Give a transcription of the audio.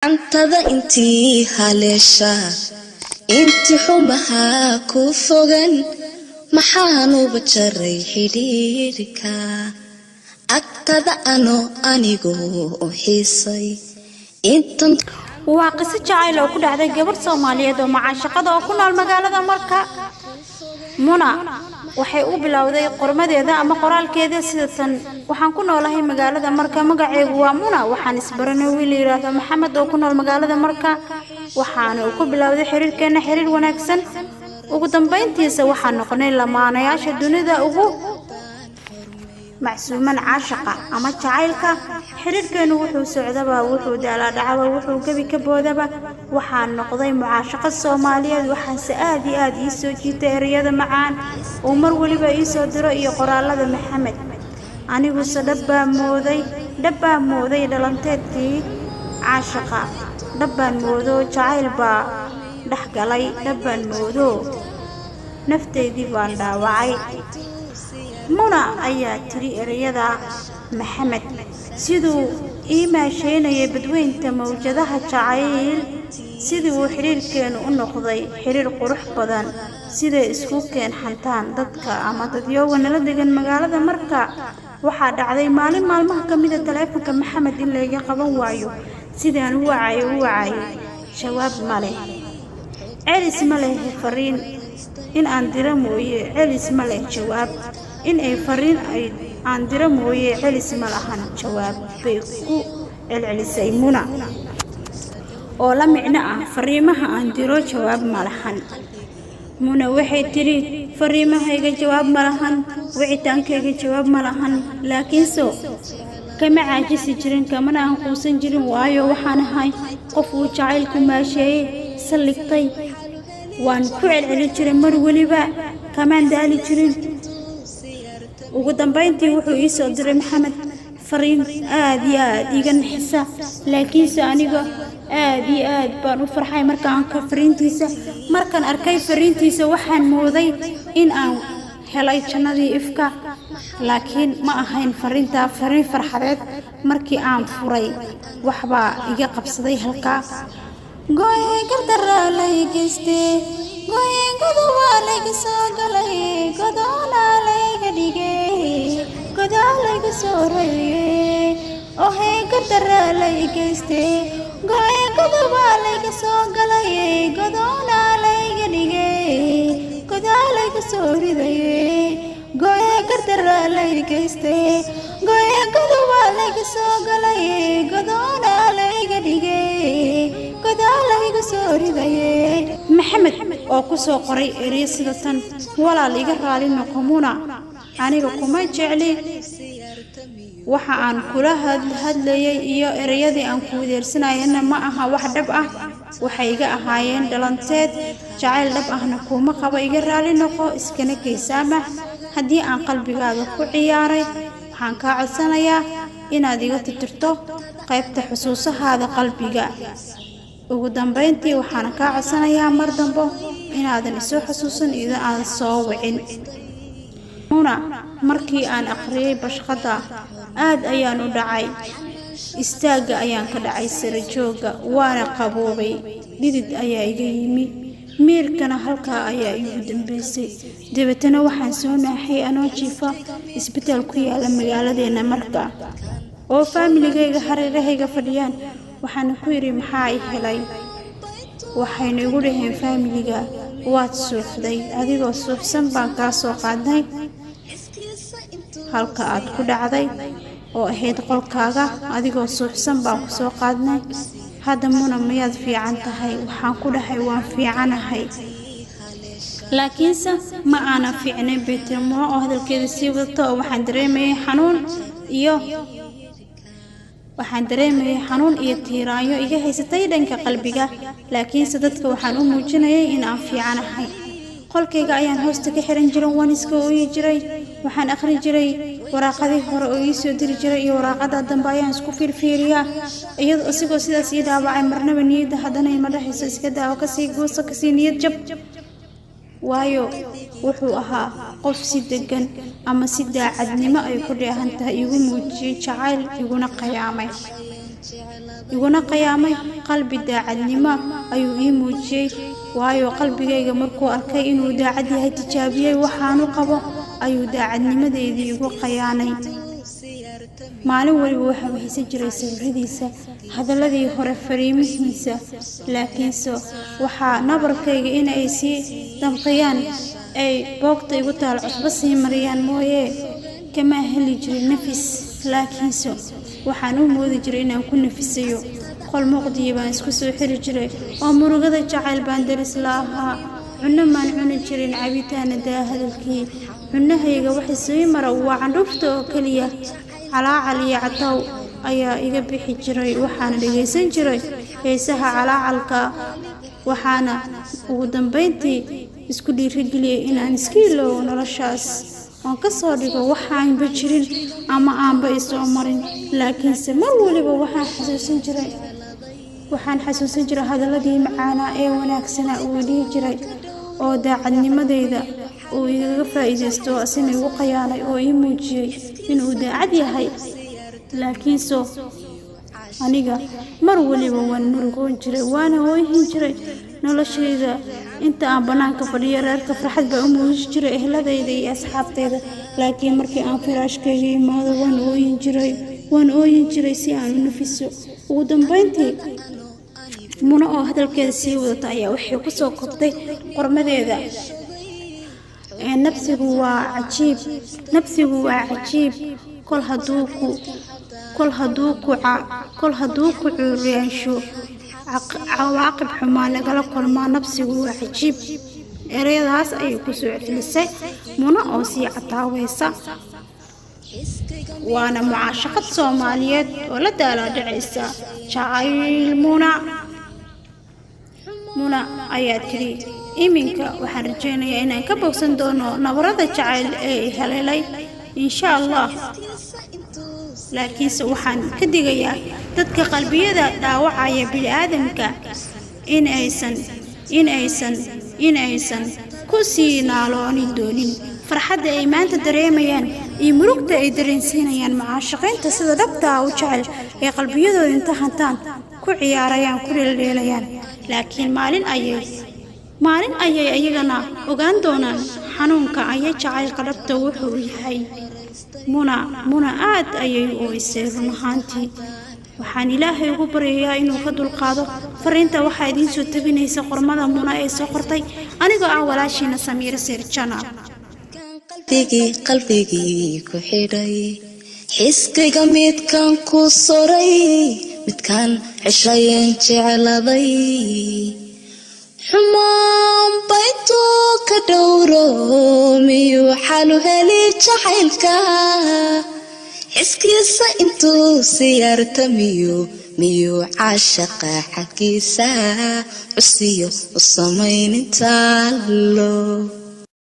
Xantada intii haleesha, inti xumaha ku fogan, maxaanuba jaray xidhiidhka agtada ano anigoo xiisay intan. Waa qiso jacayl oo ku dhacday gabadh Soomaaliyeed oo macaashaqada oo ku nool magaalada Marka. Muna waxay u bilowday qormadeeda ama qoraalkeeda sida tan: "Waxaan ku noolahay magaalada Marka. Magaceygu waa Muna. Waxaan isbaranay wiil la yidhaahdo Maxamed oo ku nool magaalada Marka. Waxaana uu ku bilowday xiriirkeena xiriir wanaagsan. Ugu dambeyntiisa waxaan noqonay lamaanayaasha dunida ugu macsuuman caashaqa ama jacaylka. Xiriirkeenu wuxuu socdaba, wuxuu daalaadhacaba, wuxuu gebi ka boodaba, waxaan noqday mucaashaqo Soomaaliyeed. Waxaase aad iyo aad ii soo jiitay ereyada macaan uu mar weliba ii soo diro iyo qoraalada Maxamed. Aniguse dhabbaa mooday, dhabbaa mooday dhalanteedkii caashaqa. Dhabbaan moodo jacayl baa dhex galay. Dhabbaan moodo nafteydii baan dhaawacay." Muna ayaa tiri ereyada Maxamed siduu ii maasheynayay badweynta mawjadaha jacayl, sidii uu xidhiirkeenu u noqday xidhiir qurux badan, siday isku keen xantaan dadka ama dadyooga nala degan magaalada Marka. Waxaa dhacday maalin maalmaha ka mida taleefanka Maxamed in layga qaban waayo. Sidaan u wacayay, u wacayay, jawaab ma leh, celis ma leh. Fariin in aan diro mooye, celis ma leh. Jawaab in ay fariin ay aan diro mooye, celis ma lahan jawaab," bay ku celcelisay Muna, oo la micno ah fariimaha aan diro jawaab ma lahan. Muna waxay tidhi: "Fariimahayga jawaab ma lahan, wicitaankayga jawaab ma lahan, laakiinse kama caajisi jirin, kamana aan quusan jirin, waayo waxaan ahay qof uu jacaylku maasheeyey, salligtay. Waan ku celcelin jiray mar weliba, kamaan daali jirin. Ugu dambayntii wuxuu ii soo diray Maxamed fariin aad iyo aad iiga naxisa, laakiinse aniga aad iyo aad baan u farxay markaan ka fariintiisa markaan arkay fariintiisa. Waxaan mooday in aan helay jannadii ifka, laakiin ma ahayn fariintaa fariin farxadeed. Markii aan furay, waxbaa iga qabsaday halkaa. Gooye gardaraa lay geyste, gooye godobaa layga soo galay, godoonaa layga dhigay, godaa layga soo rariyey. Ohey, gardaraa lay geyste, gooye godobaa layga soo galay, godoonaa layga dhigay, godaa layga soo ridayey. Gooye gardaraa lay geyste, gooye godobaa layga soo galay, godoonaa layga dhigay, godaa layga soo ridayey." Maxamed oo ku soo qoray ereyo sida tan: "Walaal, iga raali noqo Muna, aniga kuma jecli. Waxa aan kula hadlayay iyo ereyadii aan ku wadeersanayana ma aha wax dhab ah. Waxay iga ahaayeen dhalanteed, jacayl dhab ahna kuuma qabo. Iga raali noqo, iskana kaysaamax haddii aan qalbigaada ku ciyaaray. Waxaan kaa codsanayaa inaad iga tirtirto qaybta xusuusahaada qalbiga. Ugu dambayntii waxaana kaa codsanayaa mar dambo inaadan isoo xusuusan iyo aadan soo wicin." Muna: "Markii aan akhriyay bashqadda, aad ayaan u dhacay. Istaagga ayaan ka dhacay sara joogga, waana qaboobay. Dhidid ayaa iga yimi, miirkana halkaa ayaa iigu dambeysay. Dabeetana waxaan soo naaxay anoo jiifa isbitaal ku yaala magaaladeena Marka, oo faamiligayga hareerahayga fadhiyaan. Waxaana ku yidhi, 'Maxaa i helay?' Waxayna igu dhaheen faamiliga, 'Waad suuxday. Adigoo suuxsan baan kaa soo qaadnay halka aad ku dhacday oo ahayd qolkaaga. Adigoo suuxsan baan ku soo qaadnay. Hadda Muna, miyaad fiican tahay?' Waxaan ku dhahay, 'Waan fiicanahay, laakiinse ma aanan fiicnayn,' bay tiri Muna oo hadalkeeda sii wadata, oo waxaan dareemayay xanuun iyo tiiraanyo iga haysatay dhanka qalbiga, laakiinse dadka waxaan u muujinayay in aan fiicanahay. Qolkayga ayaan hoosta ka xiran jiray, waan iska ooyi jiray. Waxaan akhri jiray waraaqadii hore oo ii soo diri jiray iyo waraaqada dambe ayaan isku fiirfiiriyaa. Iyadoo isigoo sidaas ii dhaawacay, marnaba niyadda haddana ima dhexayso iska daa oo kasii gooso, kasii niyad jab, waayo wuxuu ahaa qof si degan ama si daacadnimo ay ku dheehan tahay igu muujiyey jacayl, iguna qayaamay." iguna qiyaamay. Qalbi daacadnimo ayuu ii muujiyey, waayo qalbigayga markuu arkay inuu daacad yahay, tijaabiyey waxaanu qabo, ayuu daacadnimadeedii igu qayaanay. Maalin waliba waxaan weheysan jiray sawiradiisa, hadaladii hore, fariimihiisa, laakiinse waxaa nabarkayga in ay sii damqiyaan, ay boogta igu taal cusbo sii mariyaan mooyee, kama heli jirin nafis. Laakiinse waxaan u moodi jiray inaan ku nafisayo. Qol muqdiya baan isku soo xiri jiray oo murugada jacayl baan daris la ahaa. Cunno maan cuni jirin, cabitaana daa hadalkii. Cunahayga waxa sii mara waa candhuufta oo keliya. Calaacal iyo cataw ayaa iga bixi jiray, waxaana dhagaysan jiray heesaha calaacalka. Waxaana ugu dambeyntii isku dhiirigeliyey inaan iska iloobo noloshaas oon ka soo dhigo waxaanba jirin ama aanba isoo marin. Laakiinse mar waliba waxaan xasuusan jiray hadaladii macaanaa ee wanaagsanaa uu dhihi jiray oo daacadnimadeyda uu igaga faa'iidaysto, oo asina igu qayaanay oo ii muujiyey inuu daacad yahay. Laakiinse aniga mar waliba waan murugoon jiray, waana ooyin jiray. Noloshayda inta aan bannaanka fadhiyo, reerka farxad baa u muujin jiray, ehladayda iyo asxaabtayda, laakiin markii aan firaashkayga imaado, waan ooyin jiray, waan ooyin jiray si aan u nafiso. Ugu dambeyntii, Muno oo hadalkeeda sii wadata ayaa waxay kusoo kobtay qormadeeda: "Nafsigu waa cajiib, nafsigu waa cajiib. Kol hadduu ku curyaansho, cawaaqib xumaa lagala kulmaa. Nafsigu waa cajiib." Ereyadaas ayay kusoo celcelisay Muno oo sii cataaweysa. Waana mucaashaqad Soomaaliyeed oo la daalaadhacaysa jacayl. Muna ayaa tidhi: "Iminka waxaan rajaynayaa inaan ka bogsan doono nabarada jacayl ee haleelay, insha Allah. Laakiinse waxaan ka digayaa dadka qalbiyada dhaawacaya bini'aadamka in aysan ku sii naalooni doonin farxadda ay maanta dareemayaan iyo murugta ay dareensiinayaan mucaashaqiinta sida dhabtaa u jecel ee qalbiyadooda inta hantaan ku ciyaarayaan, ku dheeldheelayaan. Laakiin maalin ayay ayagana ogaan doonaan xanuunka aya jacaylka dhabta wuxuu yahay." Muna aad ayay u ooysay run ahaantii. Waxaan Ilaahay ugu baryayaa inuu ka dulqaado. Fariinta waxaa idiin soo tabinaysa qormada Muna ee soo qortay anigoo ah walaashiina Samiiro Sirjana. Qalbigii, qalbigii ku xidhay, xiskayga midkaan ku soray, midkaan ceshayen jecladay, xumaan baytuu ka dhowro, miyuu xalu heli jacaylka? Xiskiisa intuu siyaarta, miyuu caashaqa xaggiisa cusiyo u samaynintaalo?